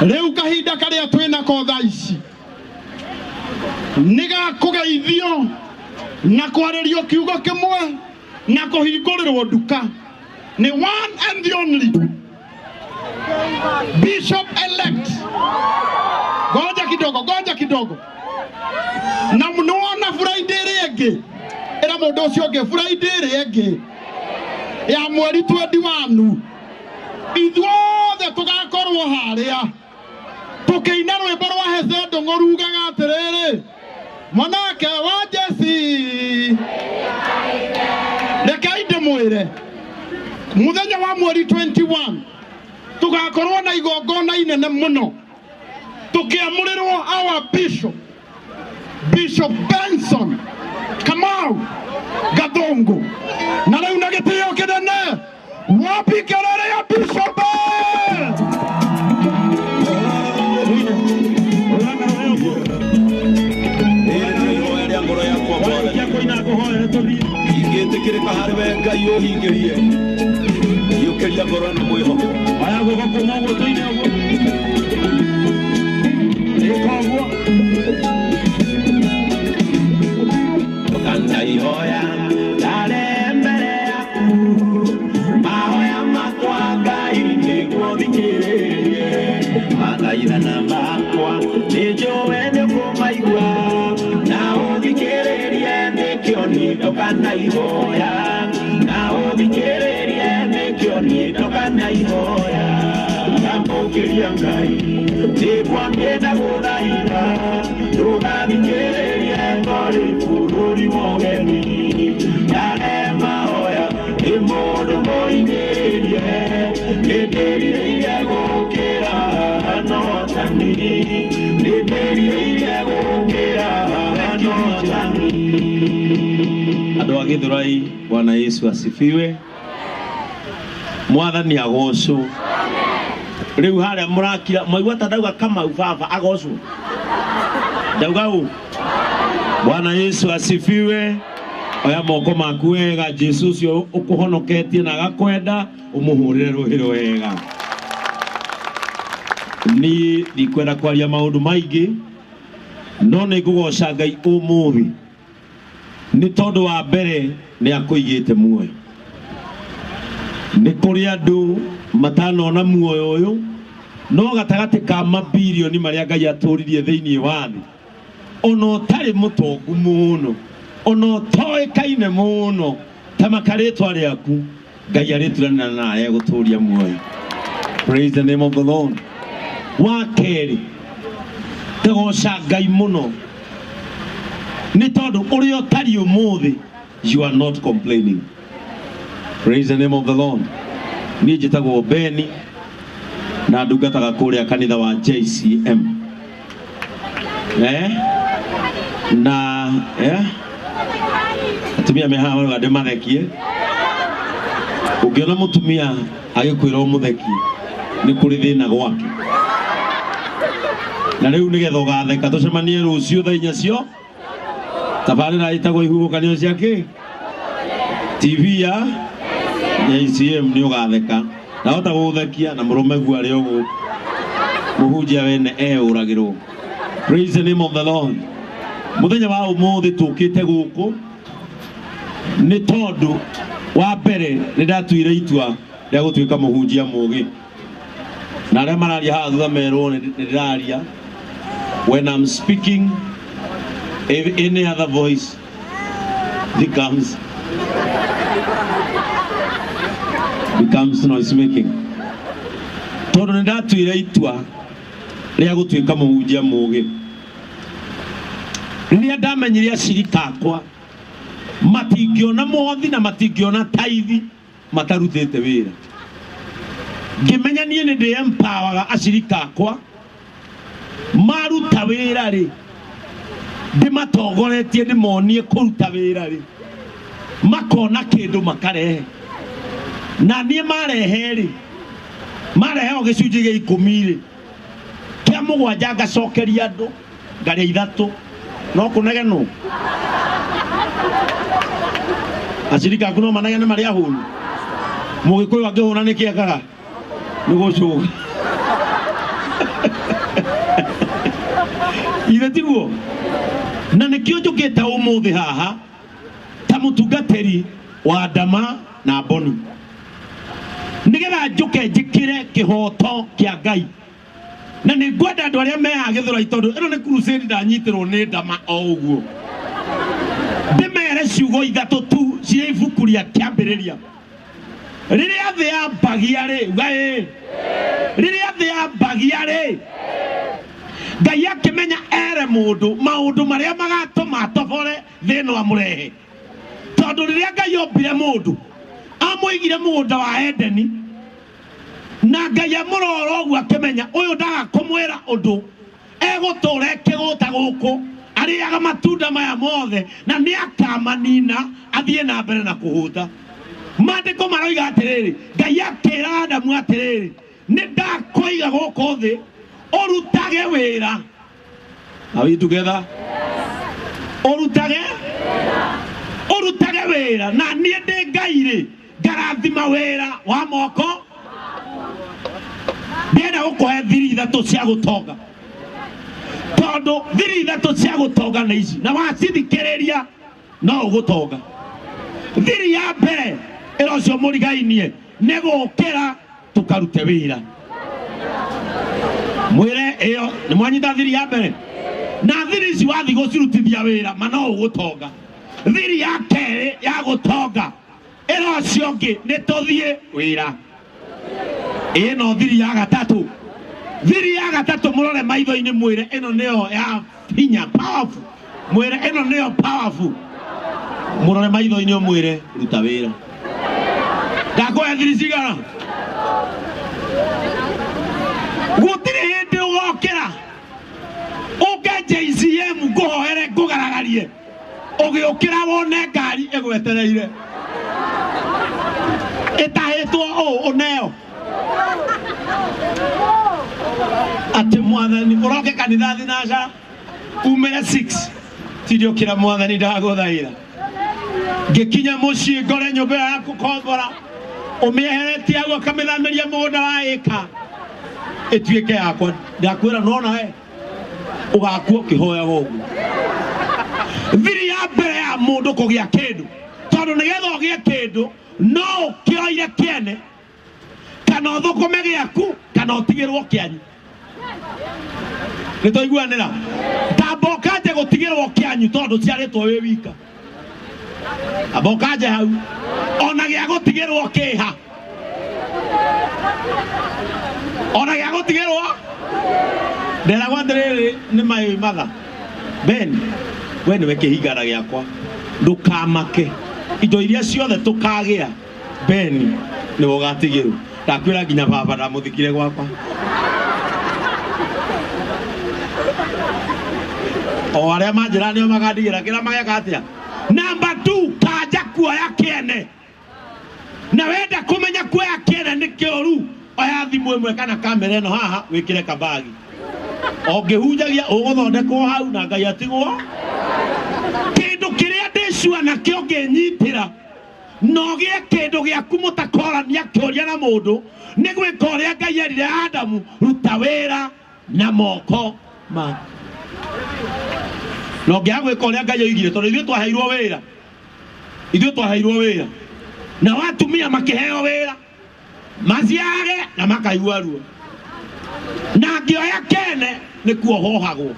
Rĩu kahinda karĩa twĩnako thaa ici nĩ ga kũgeithio na kwarĩrio kiugo kĩmwe na kũhingũrĩrwo nduka nĩ one and the only Bishop elect. Ngoja kidogo, ngoja kidogo. Na nĩwona Friday ĩrĩa ĩngĩ, ĩra mũndũ ũcio ũngĩ Friday ĩrĩa ĩngĩ ya mweri 21 ithuothe tũgakorwo harĩa tũkĩina rwĩmbo rwa Heze Ndũng'ũ rugaga atĩrĩrĩ, mwanake wa Jesi. Rekei ndĩmwĩre, mũthenya wa mweri 21 tũgakorwo na igongona inene mũno tũkĩamũrĩrwo our bishop, Bishop Benson Kamau Gathungu. Na rĩu na gĩtĩo kĩnene, wapi kelele ya Bishop? Ingĩtĩkĩrĩka harĩ we Ngai ũhingĩrie, iyũkĩria ngoro na mwĩhoko. Aya guoko kuma ũguo tũine ũguo. Ĩka ũguo. Ndũkanaihoya ndarĩ mbere yaku, mahoya makwa Ngai nĩguo thikĩrĩrie, mathaithana makwa nĩnjũĩ nĩũkũmaigua, na ũthikĩrĩrie nĩkĩo niĩ ndũkanaihoya, na ũthikĩrĩrie nĩkĩo niĩ ndũkanaihoya. Ndamũkĩria Ngai nĩguo niĩ ndagũthaitha, ndũgathikĩrĩrie ngorĩ bũrũri wa ũgeni, ndarĩ mahoya nĩ mũndũ mũingĩrĩrie, nĩndĩrirĩire gũkĩra anotani, nĩndĩrirĩire gũkĩra anotani. Andũ a Gĩthũrai, Bwana Yesu asifiwe. Mwathani agocwo. Rĩu harĩa mũrakira mwaigua ta ndauga Kamau baba agocwo, ndauga ũ. Bwana Yesu asifiwe. Oya moko maku wega, Jesu ũcio ũkũhonoketie na agakwenda ũmũhũrĩre rũhĩ rwega. Niĩ ndikwenda kwaria maũndũ maingĩ, no nĩ ngũgoca Ngai ũmũthĩ nĩ tondũ wa mbere nĩ akũigĩte muoyo. Nĩ kũrĩ andũ matanona muoyo ũyũ, no gatagatĩ ka mabirioni marĩa Ngai atũririe thĩinĩ wa thĩ, ona ũtarĩ mũtongu mũno, ona ũtoĩkaine mũno, ta makarĩtwa rĩaku, Ngai arĩturanĩra nawe gũtũria muoyo. Praise the name of the Lord. Wa kerĩ, ngagoca Ngai mũno nĩ tondũ ũrĩa ũtariĩ ũmũthĩ, you are not complaining. Praise the name of the Lord. Niĩ njĩtagwo Beni na ndungataga kũrĩa kanitha wa JCM. Na atumia me haha marauga ndĩmathekie. Ũngĩona mũtumia agĩkwĩra ũmũthekie, nĩ kũrĩ thĩna gwake. Na rĩu nĩgetha ũgatheka tũcemanie rũciũ thaa inya cio tabarĩra ĩtagwo ihuhũkanio cia kĩ TV ya JCM, nĩ ũgatheka ndahota gũgũthekia na mũrũme guo arĩ o gũkũ mũhunjia wene eũragĩrwo. Praise the name of the Lord. Mũthenya wa ũmũthĩ tũkĩte gũkũ nĩ tondũ wa mbere nĩ ndatuire itua rĩa gũtuĩka mũhunjia mũgĩ, na arĩa mararia haha thutha merwo nĩ ndĩraria. When I'm speaking, if any other voice becomes noise making, tondũ nĩ ndatuire itua rĩa gũtuĩka mũhunjia mũgĩ. Rĩrĩa ndamenyire acirika akwa matingĩona mũhothi na matingĩona taithi matarutĩte wĩra, ngĩmenya niĩ nĩ ndĩ empowerga acirika akwa maruta wĩra rĩ, ndĩmatongoretie ndĩmonie kũruta wĩra rĩ, makona kĩndũ makarehe, na niĩ marehe rĩ, marehe o gĩcunjĩ gĩa ikũmi rĩ, kĩa mũgwanja ngacokeria andũ ngarĩa ithatũ, no kũnegenwo acirika aku no manegene marĩa ahũnu. Mũgĩkũyũ angĩhũna nĩ kĩekaga nĩ gũcũga. Ithe tiguo na nĩkĩo njũkĩte ũmũthĩ haha ta mũtungatĩri wa Ndama na Mboni, nĩgetha njũke njĩkĩre kĩhoto kĩa Ngai. Na nĩ ngwenda andũ arĩa mehaha Gĩthũrai, tondũ ĩno nĩ crusade ndanyitĩrwo nĩ Ndama o ũguo, ndĩmere ciugo ithatũ tu cia ibuku rĩa kĩambĩrĩria. Rĩrĩa thĩ yambagia rĩ, uga ĩ, rĩrĩa thĩ yambagia rĩ, Ngai akĩmenya ere mũndũ maũndũ marĩa magatũma atobore thĩ ĩno amũrehe. Tondũ rĩrĩa Ngai ombire mũndũ, amũigire mũgũnda wa Edeni, na Ngai amũrora ũguo akĩmenya ũyũ ndaga kũmwĩra ũndũ, egũtũra ekĩgũta gũkũ, arĩaga matunda maya mothe, na nĩ akamanina athiĩ na mbere na kũhũta. Maandĩko maroiga atĩrĩrĩ, Ngai akĩra Adamu atĩrĩrĩ, nĩ ndakũiga gũkũ thĩ ũrutage wĩra. Are we together? Ũrutage? Ũrutage wĩra, na niĩ ndĩ Ngai rĩ, ngarathima wĩra wa moko. Ndĩrenda gũkũhe thiri ithatũ cia gũtonga, tondũ thiri ithatũ cia gũtonga nĩ ici, na wacithikĩrĩria no ũgũtonga. Thiri ya mbere ĩra ũcio mũrigainie nĩ gũkĩra tũkarute wĩra. Mwĩre ĩyo nĩ mwanyita thiri ya mbere, na thiri ici wathiĩ gũcirutithia wĩra ma no ũgũtonga. Thiri ya kerĩ ya gũtonga ĩra ũcio ũngĩ nĩ tũthiĩ wĩra. Ĩno thiri ya gatatũ, thiri ya gatatũ mũrore maitho-inĩ mwĩre ĩno nĩyo ya hinya powerful, mwĩre ĩno nĩyo powerful, mũrore maitho-inĩ ũmwĩre ruta wĩra. Ndakũhe thiri cigana? Gũtirĩ hĩndĩ ũgokĩra ũke JCM ngũhoere ngũgaragarie, ũgĩũkĩra wone ngari ĩgwetereire ĩtahĩtwo ũũ ũneo atĩ mwathani ũroke kanitha thinacara umĩre 6 tindiũkĩra mwathani ndagũthaitha ngĩkinya mũciĩ ngore nyũmba ĩyo ya kũkombora ũmĩeheretie hau ũkamĩthamĩria mũgũnda wa ĩka ĩtuĩke yakwa. Ndakwĩra nona we ũgakua ũkĩhoyaga ũguo. Thiri ya mbere ya mũndũ kũgĩa kĩndũ, tondũ nĩgetha ũgĩe kĩndũ no ũkĩoire kĩene kana ũthũkũme gĩaku kana ũtigĩrwo kĩanyu. Nĩ twaiguanĩra? Tamba ũkanje gũtigĩrwo kĩanyu tondũ ciarĩtwo wĩ wika. Amba ũkanje hau ona gĩa gũtigĩrwo kĩha, ona gĩa gũtigĩrwo. Nderagwo atĩrĩrĩ nĩ my mother, Ben, we nĩwe kĩhingana gĩakwa, ndũkamake indo iria ciothe tũkagĩa, Ben nĩwe ũgatigĩrwo. Ndakwĩra nginya baba ndamũthikire gwakwa. O arĩa manjĩra nĩo magandigĩra kĩrĩa mageka atĩa. Namba 2, kanja kuoya kĩene. Na wenda kũmenya kuoya kĩene nĩ kĩũru, oya thimũ ĩmwe kana kamera ĩno haha wĩkĩre kabagi. Ũngĩhunjagia ũgũthondekwo hau na Ngai atigwo. Kĩndũ kĩrĩa ndĩcua nakĩo ngĩnyitĩra na ũgĩe kĩndũ gĩaku mũtakorania kĩũria na mũndũ, nĩ gwĩka ũrĩa Ngai erire Adamu, ruta wĩra na moko maku. Na ũngĩaga gwĩka ũrĩa Ngai oigire, tondũ ithuĩ twaheirwo wĩra, ithuĩ twaheirwo wĩra, nao atumia makĩheo wĩra maciarage na makaigua ruo, na angĩoya kene nĩ kuohohagwo.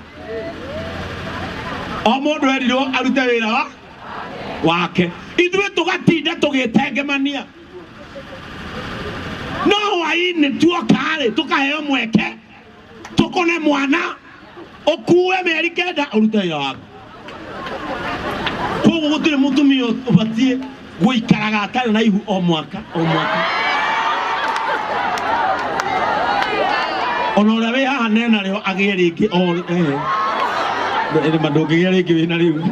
O mũndũ erirwo arute wĩra wa wake, ithuĩ tũgatinda tũgĩtengemania. No hwaĩ-inĩ tuoka-rĩ, tũkaheo mweke tũkone mwana ũkue mĩeri kenda ũrute wĩra waku. Koguo gũtirĩ mũtumia ũbatiĩ gũikaraga atarĩ na ihu o mwaka o mwaka. Ona ũrĩa wĩ haha nena rĩo agĩe rĩngĩ o ndũngĩgĩa rĩngĩ wĩna rĩu.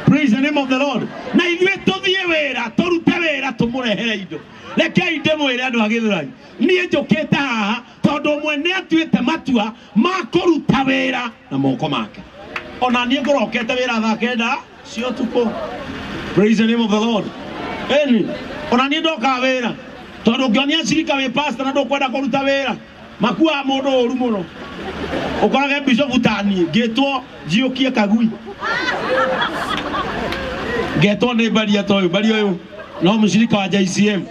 Praise the name of the Lord. Na ithuĩ tũthiĩ wĩra, tũrute wĩra, tũmũrehere indo. Rekei ndĩmwĩre andũ a Gĩthũrai, niĩ njũkĩte haha tondũ ũmwe nĩ atuĩte matua ma kũruta wĩra na moko make. Ona niĩ ngũrokete wĩra thaa kenda cia ũtukũ. Praise the name of the Lord. Ĩni, ona niĩ ndokaga wĩra tondũ ũngĩonia cirika wĩ pastor na ndũkwenda kũruta wĩra, makuaga mũndũ ũru mũno. Ukorage bishop tani ngĩtwo njiũkie kagui. Ngetwo nĩ baria toyo, baria ũyũ no mũcirika wa JCM.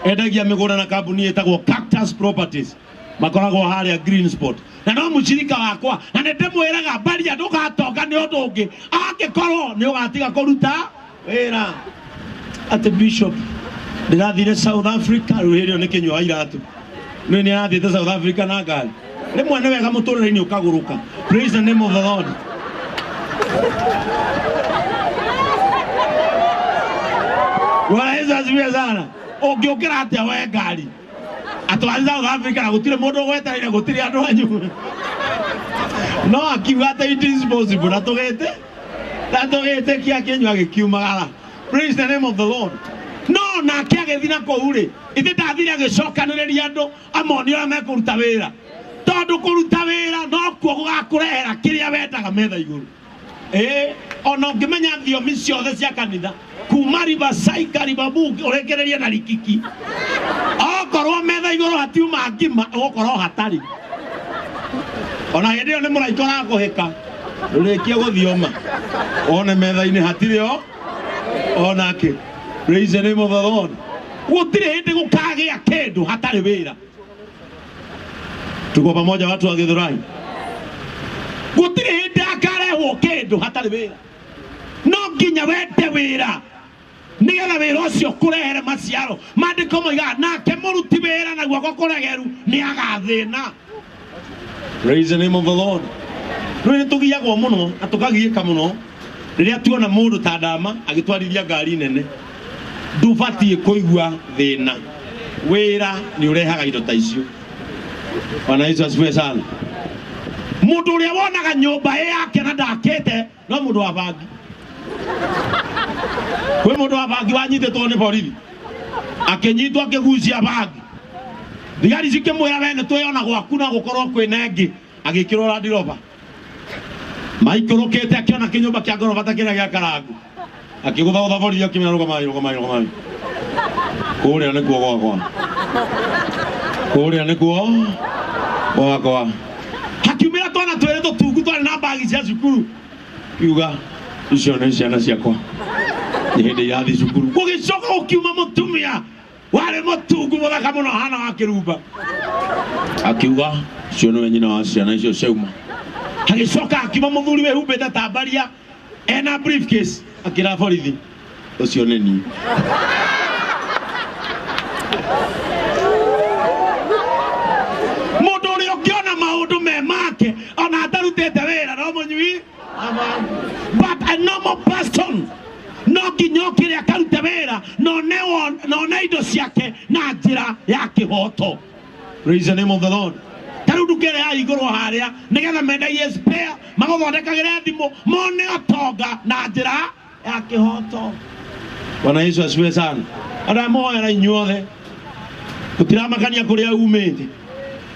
Endagia mĩgũnda na kambuni ĩtagwo Cactus Properties. Makoragwo harĩa Green Spot. Na no mũcirika wakwa, na nĩ ndĩmwĩraga baria ndũgatonga nĩ ũndũ ũngĩ. Angĩkorwo nĩ ũgatiga kũruta wĩra. Atĩ bishop ndĩrathire South Africa, rĩu hĩndĩ ĩyo nĩ kĩnyua wa iratũ. Nĩ nĩ arathiĩte South Africa na ngari. Rĩmwe nĩ wega mũtũrĩre-inĩ ũkagũrũka. Praise the name of the Lord. Bwana Yesu asifiwe sana. Ũngĩũkĩra atĩa we ngari? Atwari South Africa na gũtirĩ mũndũ ũgwetereire, gũtirĩ andũ anyu. No akiuga atĩ it is possible na tũgĩte. Na tũgĩte kia kĩnyua gĩkiumagara. Praise the name of the Lord. No nake agĩthiĩ na kũu rĩ, ithe ndathire agĩcokanĩrĩria andũ amonie ũrĩa mekũruta wĩra. Tondũ kũruta wĩra nokuo gũgakũrehera kĩrĩa wendaga metha igũrũ. Ona ũngĩmenya thiomi ciothe cia kanitha kuma Riverside Karibabu ũrekererie na Rikiki, okorwo metha igũrũ hatiuma ngima ũgũkorwo hatarĩ. Ona hĩndĩ ĩyo nĩ mũraika ũrakũhĩka rũrĩkie gũthioma one metha-inĩ hatirĩ o onake. Praise the name of the Lord. Gũtirĩ hĩndĩ gũkagĩa kĩndũ hatarĩ wĩra. Tuko pamoja watu wa Githurai. Gũtirĩ hĩndĩ akarehwo kĩndũ hatarĩ wĩra. No nginya wende wĩra nĩgetha wĩra ũcio kũrehere maciaro. Maandĩko moigaga nake mũruti wĩra na guoko kũregeru nĩ agathĩna. Praise the name of the Lord. Rĩu nĩ tũgiagwo mũno na tũkagiĩka mũno rĩrĩa tuona mũndũ ta Ndama agĩtwarithia ngari nene. Ndũbatiĩ kũigua thĩna. Wĩra nĩ ũrehaga indo ta icio. Bwana Yesu asifiwe sana. Mũndũ ũrĩa wonaga nyũmba ĩ yake na ndakĩte no mũndũ wa bangi. Kwĩ mũndũ wa bangi wanyitĩtwo nĩ borithi, akĩnyitwo akĩgucia bangi. Thigari cikĩmwĩra we nĩ twĩona gwaku no gũkorwo kwĩna ĩngĩ, agĩkĩrwo Land Rover. Maikũrũkĩte akĩona kĩnyũmba kĩa ngoroba ta kĩrĩa gĩa Karangu. Akĩgũthagũtha borithi akĩmwĩra rũgamai, rũgamai, rũgamai. Kũrĩa nĩkuo gwakwa. Kũrĩa nĩkuo gwakwa. Hakiumĩra twana twĩrĩ tũtungu twarĩ na mbagi cia cukuru. Kiuga icio nĩ ciana ciakwa. Nĩ hĩndĩ irathiĩ cukuru. Gũgĩcoka gũkiuma mũtumia warĩ mũtungu mũthaka mũno hana wa kĩrumba. Akiuga ũcio nĩwe nyina wa ciana icio ciauma. Agĩcoka akiuma mũthuri wĩhumbĩte ta mbaria ena briefcase akĩra borithi ũcio nĩ niĩ. Mũndũ ũrĩa ũngĩona maũndũ me make ona atarutĩte wĩra no mũnyui. But a normal person no nginya okĩre akarute wĩra na one indo ciake na njĩra ya kĩhoto. Praise the name of the Lord. Ta rĩu nduka ĩrĩa yahingũrwo harĩa nĩgetha mendagie spare, magũthondekagĩre thimũ, mone ũtonga na njĩra ya kĩhoto. Bwana Yesu asifiwe sana. Andũ aya mũhoera inyuothe, gũtiramakania kũrĩa umĩte,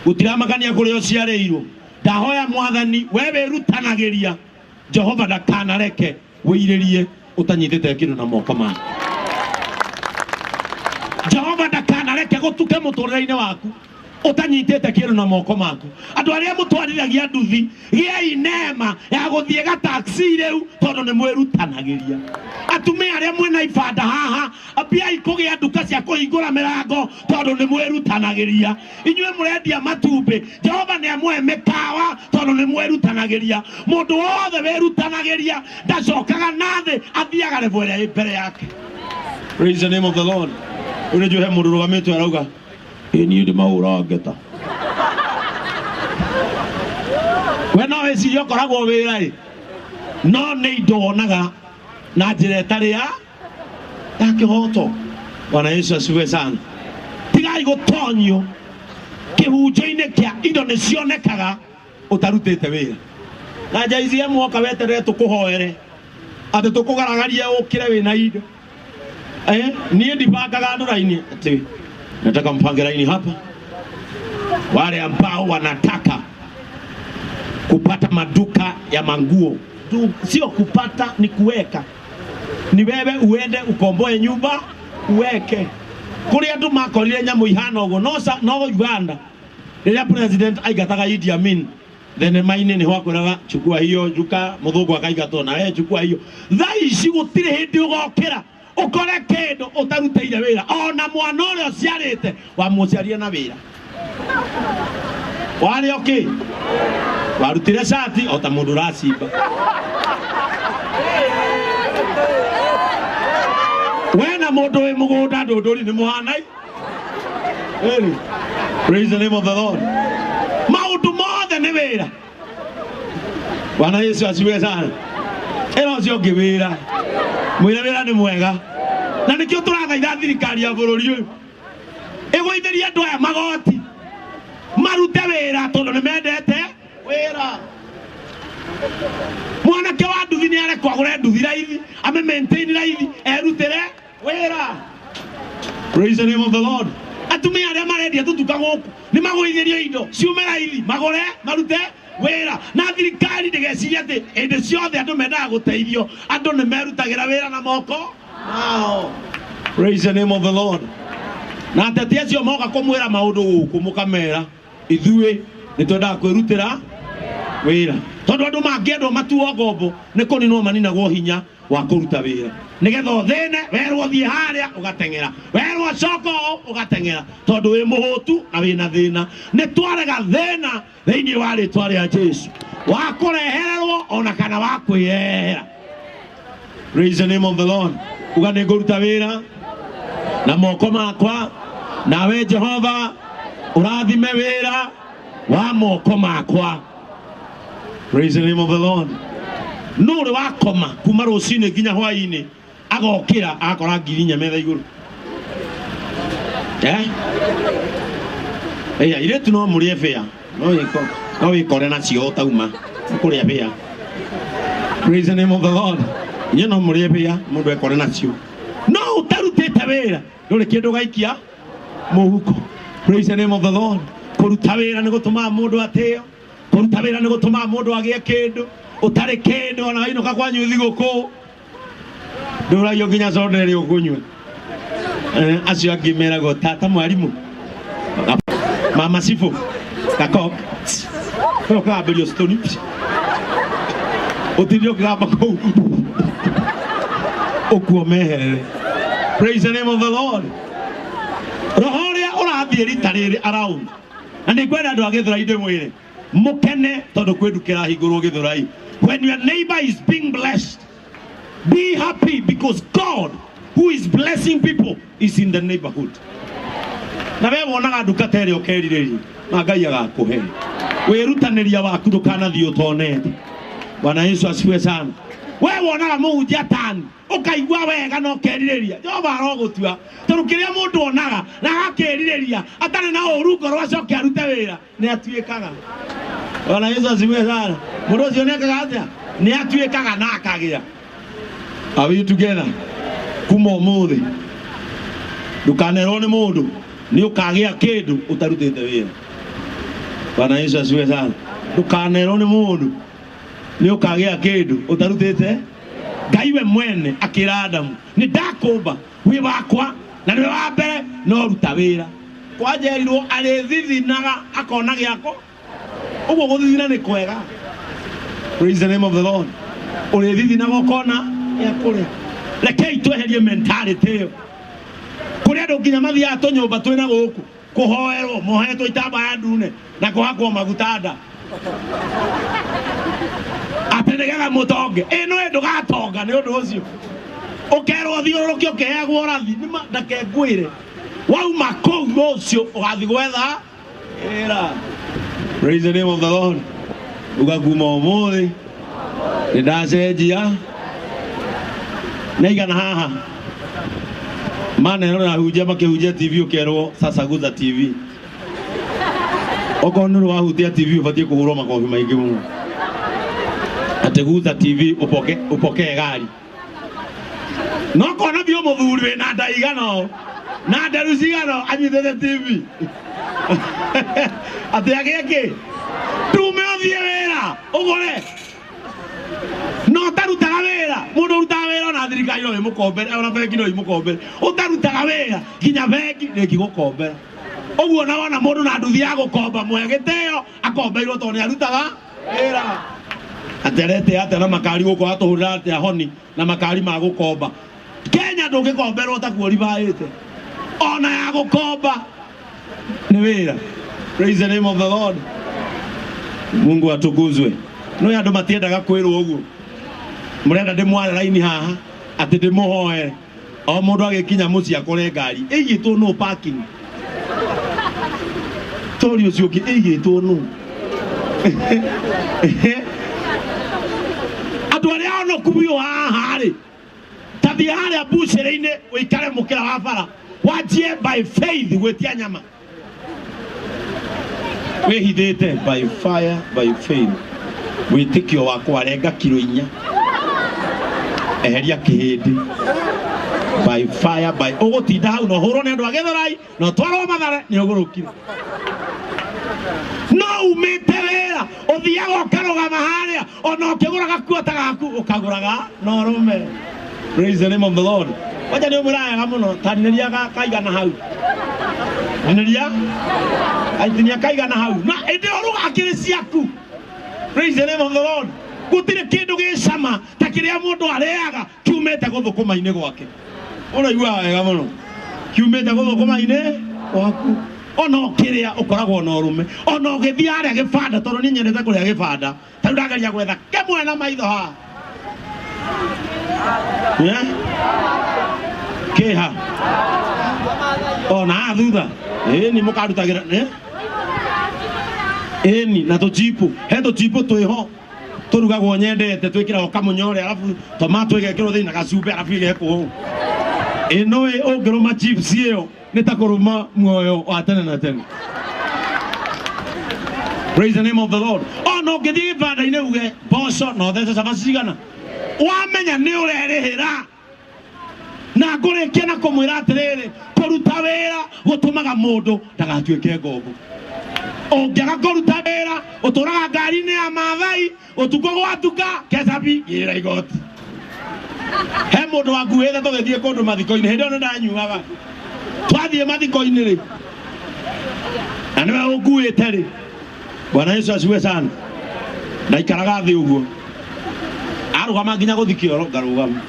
gũtiramakania kũrĩa ũciarĩirwo. Ndahoya Mwathani, we wĩrutanagĩria, Jehova ndakanareke wĩirĩrie ũtanyitĩte kĩndũ na moko maku. Jehova ndakanareke gũtuke mũtũrĩre-inĩ waku ũtanyitĩte kĩndũ na moko maku. Andũ arĩa mũtwarithagia nduthi, gĩai neema ya gũthiĩ ga taxi rĩu tondũ nĩ mwĩrutanagĩria. Atumia arĩa mwĩna ibanda haha, ambiai kũgĩa nduka cia kũhingũra mĩrango tondũ nĩ mwĩrutanagĩria. Inyuĩ mũrendia matumbĩ, Jehova nĩ amũhe mĩkawa tondũ nĩ mwĩrutanagĩria. Mũndũ wothe wĩrutanagĩria ndacokaga na thĩ, athiaga level ĩrĩa ĩ mbere yake. Praise the name of the Lord. Rĩu nĩ njũĩ he mũndũ ũrũgamĩte arauga, ĩ niĩ ndĩmahũraga ngeta. We no wĩcirie ũkoragwo wĩra ĩ, no nĩ indo wonaga na njĩra ĩtarĩ ya kĩhoto. Bwana Yesu asifiwe sana. Tigai gũtonyio kĩhunjo-inĩ kĩa indo nĩ cionekaga ũtarutĩte wĩra. Na JCM woka weterere tũkũhoere atĩ tũkũgaragarie ũkĩre wĩna indo. Niĩ ndibangaga andũ raini atĩ nataka mpange raini hapa. Wale ambao wanataka kupata maduka ya manguo, sio kupata, ni kuweka. Ni wewe uende ukomboe nyumba uweke. Kuri andu makorire nyamu ihana uguo no Uganda riria president aingataga Idi Amin Thenema-inĩ nĩho akwĩraga chukua hiyo njuka, mũthũngũ akaigatwo na we chukua hiyo. Thaa ici gũtirĩ hĩndĩ ũgokĩra ũkore kĩndũ ũtarutĩire wĩra, ona mwana ũrĩa ũciarĩte wamũciarire na wĩra. Warĩ o kĩ? Warutire cati o ta mũndũ ũracimba. We na mũndũ wĩ mũgũnda ndũndũri nĩ mũhanai. Really? Praise the name of the Lord. Maũndũ mothe nĩ wĩra. Bwana Yesu asifiwe sana. Ĩra ũcio ũngĩ wĩra. Mwĩre wĩra nĩ mwega. Na nĩkĩo tũrathaitha thirikari ya bũrũri ũyũ ĩgũithĩrie andũ aya magoti marute wĩra tondũ nĩ mendete wĩra. Mwanake wa nduthi nĩ arekwo agũre nduthi raithi, ame maintain raithi, erutĩre wĩra. Praise the name of the Lord. Atumia arĩa marendia tũtuka gũkũ nĩ magũithĩrio indo ciume raithi, magũre marute wĩra. Na thirikari ndĩgecirie atĩ hĩndĩ ciothe andũ mendaga gũteithio, andũ nĩ merutagĩra wĩra na moko mao. Praise the name of the Lord. Na ateti acio moka kũmwĩra maũndũ gũkũ mũkamera ithuĩ nĩ twendaga kwĩrutĩra wĩra, tondũ andũ mangĩendwo matuo ngombo nĩ kũninwo maninagwo hinya wa kũruta wĩra, nĩgetha ũthĩne werwo thiĩ harĩa ũgateng'era, werwo coka ũũ ũgateng'era, tondũ wĩ mũhũtu na wĩna thĩna. Nĩ twarega thĩna thĩinĩ wa rĩtwa rĩa Jesu, wa kũrehererwo ona kana wa kwĩrehera. Praise the name of the Lord. Uga nĩ ngũruta wĩra na moko makwa, nawe Jehova ũrathime wĩra wa moko makwa. Praise the name of the Lord. Nũ ũrĩ wakoma kuma rũcinĩ nginya hwainĩ agokĩra agakora 4,000 metha igũrũ? Ĩya irĩtu no mũrĩe bĩa, no wĩkore nacio ũtauma kũrĩa bĩa. Praise the name of the Lord. Inyuĩ no mũrĩe bĩa mũndũ ekore nacio, no ũtarutĩte wĩra ndũrĩ kĩndũ gaikia mũhuko. Praise the name of the Lord. Kũruta wĩra nĩ gũtũmaga mũndũ atĩo, kũruta wĩra nĩ gũtũmaga mũndũ agĩe kĩndũ ũtarĩ kĩndũ, ona wainũka kwanyu thigũkũ ndũragio nginya soda ĩrĩa ũkũnyua. Acio angĩ meragwo tata mwarimũ, mama cibũ, gakok ũkambĩrio stoni ũtinde ũkĩgamba kũu ũkuo meherere. Praise the name of the Lord. Roho ũrĩa ũrathiĩ rita rĩrĩ around, na nĩ ngwenda andũ a Gĩthũrai ndĩmwĩre mũkene tondũ kwĩ nduka ĩrahingũrwo Gĩthũrai. When your neighbor is being blessed, be happy because God who is blessing people is in the neighborhood. Na we wonaga nduka ta ĩrĩa ũkerirĩria, na Ngai agakũhe. Wĩrutanĩria waku ndũkanathiĩ ũtonete. Bwana Yesu asifiwe sana. We wonaga mũhunjia tani ũkaigua wega na ũkerirĩria, Jehova arogũtua, tondũ kĩrĩa mũndũ onaga na agakĩrirĩria atarĩ na ũru ngoro acoke arute wĩra nĩ atuĩkaga. Bwana Yesu asifiwe sana. Mũndũ ũcio nĩ ekaga atĩa? Nĩ atuĩkaga na akagĩa. Are we together? Kuma ũmũthĩ ndũkanerwo nĩ mũndũ nĩ ũkagĩa kĩndũ ũtarutĩte wĩra. Bwana Yesu asifiwe sana. Ndũkanerwo nĩ mũndũ nĩ ũkagĩa kĩndũ ũtarutĩte. Ngai we mwene akĩra Adamu, nĩ ndakũmba wĩ wakwa na nĩwe wa mbere no ruta wĩra. Kwanjerirwo arĩthithinaga akona gĩako, ũguo gũthithina nĩ kwega. Praise the name of the Lord. Ũrĩthithinaga ũkona gĩa kũrĩa. Rekei tweherie mentality ĩyo. Kũrĩ andũ nginya mathiaga tũnyũmba twĩna gũkũ kũhoerwo mohetwo itambaya ndune na kũhakwo maguta nda atĩ nĩgetha mũtonge. Ĩ nĩwe ndũgatonga nĩ ũndũ ũcio, ũkerwo thiũrũrũke ũkĩheagwo ũrathi. Nĩma ndake ngwĩre, wauma kũu rũciũ ũgathiĩ gwetha wĩra. Praise the name of the Lord. Uga kuma ũmũthĩ nĩ ndacenjia nĩ igana haha manerorera hunjia makĩhunjia TV ũkerwo sasa guza TV. Okorwo nĩ wahutia TV ũbatiĩ kũhũrwo makobi maingĩ mũno, atĩ guza TV upoke upokee gari. No kona biũ mũthuri wĩna nda igana ũũ na nderu cigana anyitĩte TV atĩ agĩe kĩ tume ũthiĩ wĩra ũgũre no ũtarutaga wĩra. Mũndũ ũrutaga wĩra ona thirikari no ĩmũkombere, ona bengi no ĩmũkombere. Ũtarutaga wĩra nginya bengi ndĩngĩgũkombera. Ũguo na wona mũndũ na nduthi ya gũkomba, mũhe gĩtĩo, akombeirwo tondũ nĩ arutaga. Wĩra. Atĩ arete atĩa na makari gũkũ atũhũrĩra atĩa honi na makari ma gũkomba. Kenya ndũngĩkomberwo ta kuoribaĩte. Ona ya gũkomba nĩ wĩra. Praise the name of the Lord. Mungu atukuzwe. No andũ matiendaga kwĩrwo ũguo. Mũrenda ndĩmware raini haha atĩ ndĩmũhoere. O mũndũ agĩkinya mũciĩ akore ngari ĩigĩtwo no parking. Tori ũcio ũngĩ ĩigĩtwo no. Andũ arĩa onoku biũ haha rĩ, ta thiĩ harĩa mbucĩrĩ-inĩ ũikare mũkĩra wa bara wanjie by faith gwĩtia nyama wĩhithĩte by fire by faith wĩtĩkio wakwa renga kiro 4 eheria kĩhĩndĩ by fire by ũgũtinda hau na ũhũrwo nĩ andũ a Gĩthũrai na ũtwarwo Mathare nĩ ũgũrũkire no umĩte wĩra ũthiaga ũkarũgama harĩa ona ũkĩgũraga kuota gaku ũkagũraga na ũrũme. Praise the name of the Lord. Wacha nĩ ũmwĩraga mũno tarinĩria kaigana hau ninĩria aitinia kaigana hau na ĩndĩ ũruga akĩrĩ ciaku. Praise the name of the Lord. Gũtirĩ kĩndũ gĩcama ta kĩrĩa mũndũ arĩaga kiumĩte gũthũkũma-inĩ gwake. Ũraiguaga wega mũno kiumĩte gũthũkũma-inĩ gwaku. Ona ũkĩrĩa ũkoragwo na ũrũme ona ũgĩthiĩ harĩa gĩbanda tondũ niĩ nyendete kũrĩa gĩbanda ta rĩu ndageria gwetha kĩmwe na maitho haha. Kĩha ona haha thutha ĩni mũkarutagĩra ĩni na tũchipu he tũchipu twĩho tũrugagwo nyendete twĩkĩragwo kamũnyore arabu tomato ĩgekĩrwo thĩinĩ na gacumbĩ arabu ĩgekwo ũũ. Ĩno ĩ ũngĩrũma chips ĩyo nĩ ta kũrũma muoyo wa tene na tene. Praise the name of the Lord. Ona ũngĩthiĩ gĩbanda-inĩ uge mboco na ũthece cabaci cigana wamenya nĩ ũrerĩhĩra. Na ngũrĩkia na kũmwĩra atĩrĩrĩ kũruta wĩra gũtũmaga mũndũ ndagatuĩke ngombo. Ũngĩaga kũruta wĩra ũtũraga ngari-inĩ ya Maathai ũtukũ gwatuka kecabi gĩra igoti. He mũndũ wakuĩte tũgĩthiĩ kũndũ mathiko-inĩ hĩndĩ ĩyo nĩ ndanyuaga. Twathiĩ mathiko-inĩ rĩ na nĩwe ũkuĩte rĩ. Bwana Yesu asifiwe sana. Ndaikaraga thĩ ũguo arũgama nginya gũthiĩ kĩoro ngarũgama.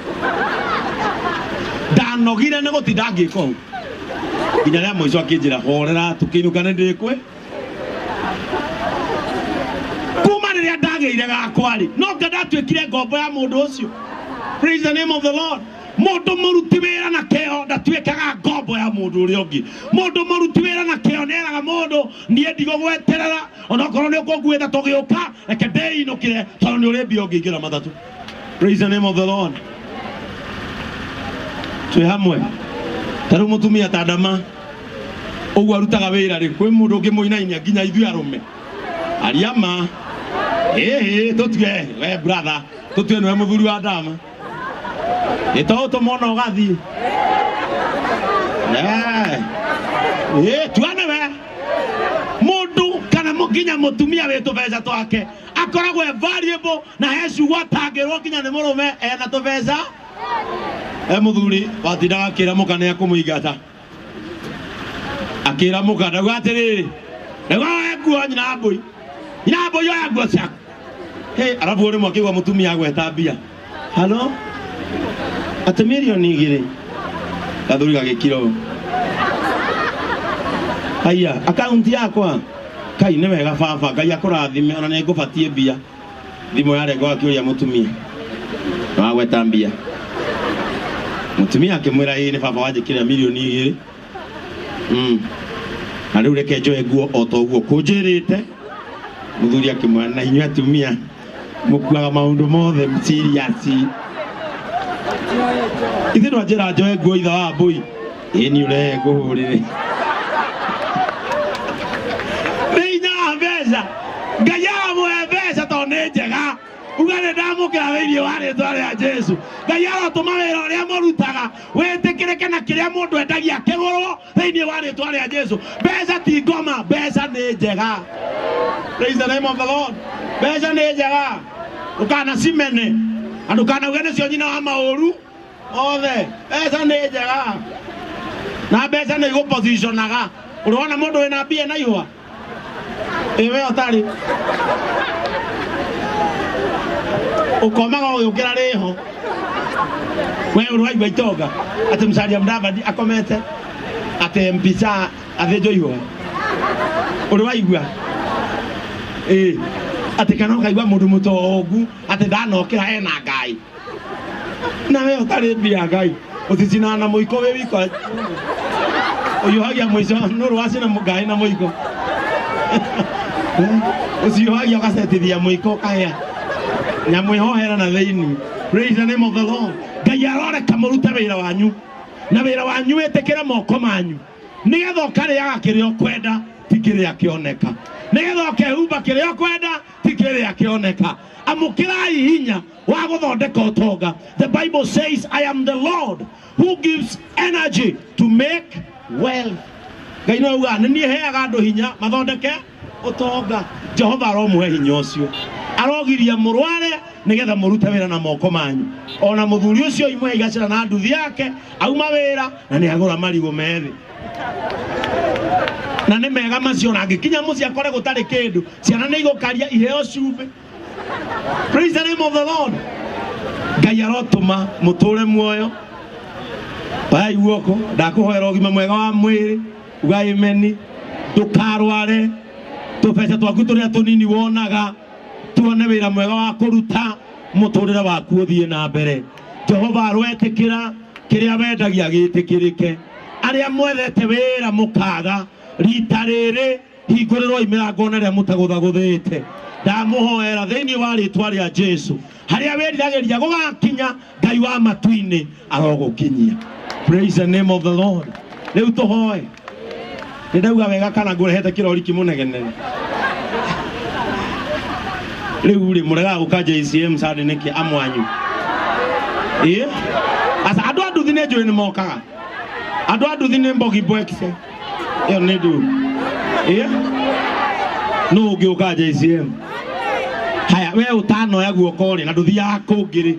Ndanogire nĩ gũtinda ngĩka ũguo nginya rĩa mũico akĩnjĩra horera tũkĩinũka nĩ ndĩkwe. Kuma rĩrĩa ndagĩire gakwa rĩ no nga ndatuĩkire ngombo ya mũndũ ũcio. Praise the name of the Lord. Mũndũ mũruti wĩra na kĩo ndatuĩkaga ngombo ya mũndũ ũrĩa ũngĩ. Mũndũ mũruti wĩra na kĩo nĩeraga mũndũ niĩ ndigũgweterera onokorwo nĩ ũkũnguĩte tũgĩũka reke ndĩinũkĩre tondũ nĩ ũrĩ mbia ũngĩingĩra matatũ. Praise the name of the Lord. Twĩ hamwe. Ta rĩu mũtumia ta Ndama ũguo arutaga wĩra rĩ kwĩ mũndũ ũngĩmũinainia nginya ithuĩ arũme. Aria ma. Ĩhĩ tũtue we brother tũtue nĩwe mũthuri wa Ndama. Nĩ to ũtũmona ũgathiĩ. Tua nĩwe. Mũndũ kana nginya mũtumia wĩ tũbeca twake akoragwo e valuable na he ciugo atangĩrwo nginya nĩ mũrũme ena tũbeca. He mũthuri watindaga akĩra mũka nĩ akũmũingata. Akĩra mũka ndauga atĩrĩrĩ ndauga oe nguo nyina mbũi. Nyina mbũi oya nguo ciaku. Hĩ arabu rĩmwe akĩigua mũtumia agweta mbia. Halo? Atĩ mirioni 2. Gathuri gagĩkira ũũ. Haiya, akaunti yakwa. Kai nĩ wega baba, Ngai akũrathime ona nĩ ngũbatiĩ mbia. Thimũ yarengwo akĩũria mũtumia. Wagweta mbia. Mũtumia akĩmwĩra ĩĩ nĩ baba wanjĩkĩrĩra mirioni 2. Na rĩu reke njoe nguo o ta ũguo kũnjĩrĩte. Mũthuri akĩmwĩra na inyuĩ atumia mũkuaga maũndũ mothe serious. Ithe ndwanjĩra njoe nguo itha wa mbũi. Ĩĩ nĩ ũrehe ngũhũrĩre. Nĩ hinya wa mbeca. Ngai aramũhe mbeca tondũ nĩ njega. Uga nĩ ndamũkĩra thĩinĩ wa rĩtwa rĩa Jesu. Ngai arotũma wĩra ũrĩa mũrutaga wĩtĩkĩrĩke na kĩrĩa mũndũ endagia kĩgũrwo thĩinĩ wa rĩtwa rĩa Jesu. Mbeca ti ngoma, mbeca nĩ njega. Praise the name of the Lord. Mbeca nĩ njega. Ndũkanacimene. Na ndũkanauge nĩcio nyina wa maũru othe. Mbeca nĩ njega. Na mbeca nĩ igũpositionaga. Ũrona mũndũ wĩna mbia na ihũa? Ĩ we ũtarĩ. Ukomaga ũgĩũkĩra rĩho. We ũrwaigua itonga atĩ Musalia Mudavadi akomete atĩ mpica athĩnjwo ihũa. Ũrĩ waigua? Ĩĩ. Atĩ kana ũkaigua mũndũ mũtongu atĩ ndanokĩra ena Ngai. Na we ũtarĩ mbia Ngai. Ũticinaga na mũiko wĩ wika. Ũhiũhagia mũico nũrũ wacina Ngai na mũiko. Ũciũhagia ũgacetithia mũiko ũkahĩa. Nyamũ ĩhohera na thĩinĩ. Praise the name of the Lord. Ngai aroreka mũrute wĩra wanyu. Na wĩra wanyu wĩtĩkĩre moko manyu. Nĩgetha ũkarĩaga kĩrĩa ũkwenda ti kĩrĩa kĩoneka. Nĩgetha ũkehumba kĩrĩa ũkwenda ti kĩrĩa kĩoneka. Amũkĩrai hinya wa gũthondeka ũtonga. The Bible says, I am the Lord who gives energy to make wealth. Ngai no augaga nĩ niĩ heaga andũ hinya mathondeke ũtonga. Jehova aromũhe hinya ũcio. Arogiria mũrware nĩgetha mũrute wĩra na moko manyu. Ona mũthuri ũcio imwe igacĩra na nduthi yake auma wĩra na nĩ agũra marigũ methĩ. Na nĩ mega macio na angĩkinya mũciĩ akore gũtarĩ kĩndũ ciana nĩ igũkaria iheo cumbĩ. Praise the name of the Lord. Ngai arotũma mũtũre muoyo. Oyai guoko ndakũhoera ũgima mwega wa mwĩrĩ uga amen. Ndũkarware tũbeca twaku tũrĩa tũnini wonaga tuone wĩra mwega wa kũruta mũtũrĩre waku ũthiĩ na mbere. Jehova aroetĩkĩra kĩrĩa wendagia gĩtĩkĩrĩke. Arĩa mwethete wĩra mũkaga rita rĩrĩ hingũrĩrwo mĩrango na rĩa mũtagũthagũthĩte. Ndamũhoera thĩinĩ wa rĩtwa rĩa Jesu harĩa wĩriragĩria gũgakinya Ngai wa matu-inĩ arogũkinyia. Praise the name of the Lord. Rĩu tũhoe. Nĩ ndauga wega kana ngũrehete kĩrori kĩmũnegenere. Rĩu rĩ mũregaga gũka JCM Sunday nĩkĩ amwanyu? Ĩĩ. Asa andũ a nduthi nĩ njũĩ nĩ mokaga. Andũ a nduthi nĩ mbogi mbwekse. Ĩyo nĩ nduru. Ĩĩ. Nũ ũngĩũka JCM? Haya we ũtanoya guoko rĩ na ndũthiaga kũngĩ rĩ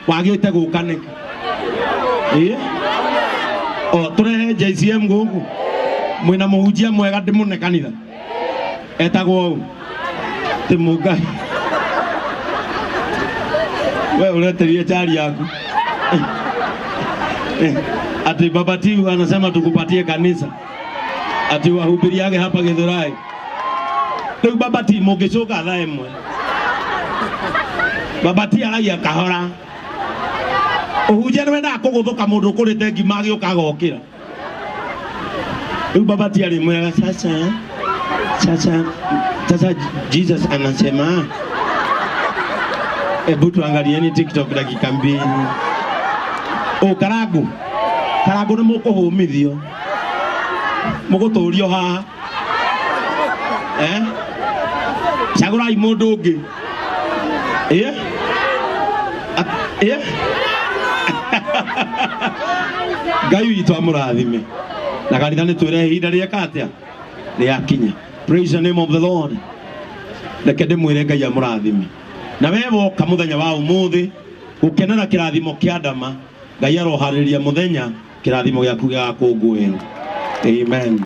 wagĩte gũka nĩkĩ? Ĩĩ. O tũrehe JCM gũkũ. Mwĩna mũhunjia mwega ndĩmũne kanitha. Etagwo ũũ. Ti Mũngai. We ũreterie chari yaku. Ati Baba Tiu anasema tukupatie kanisa. Ati wahubiriage hapa Githurai. Rĩu Baba T mũngĩcũka thaa ĩmwe. Baba T aragia kahora. Ũhunjia nĩ wendaga kũgũthũka mũndũ ũkũrĩte ngima agĩũka agokĩra. Rĩu Baba T arĩmwĩraga sasa sasa sasa Jesus anasema hebu tuangalieni TikTok dakika 2. O Karangu. Karangu nĩ mũkũhũmithio. Mũgũtũrio haha. Eh? Cagũrai mũndũ ũngĩ. Ĩĩ? Ĩĩ? Ngai witũ amũrathime. Na kanitha nĩ twĩre ihinda rĩeka atĩa? Rĩakinya. Praise the name of the Lord. Reke ndĩmwĩre Ngai amũrathime. Na we woka mũthenya wa ũmũthĩ gũkenera kĩrathimo kĩa Adama, Ngai aroharĩria mũthenya kĩrathimo gĩaku gĩgakũngũĩrwo. Amen.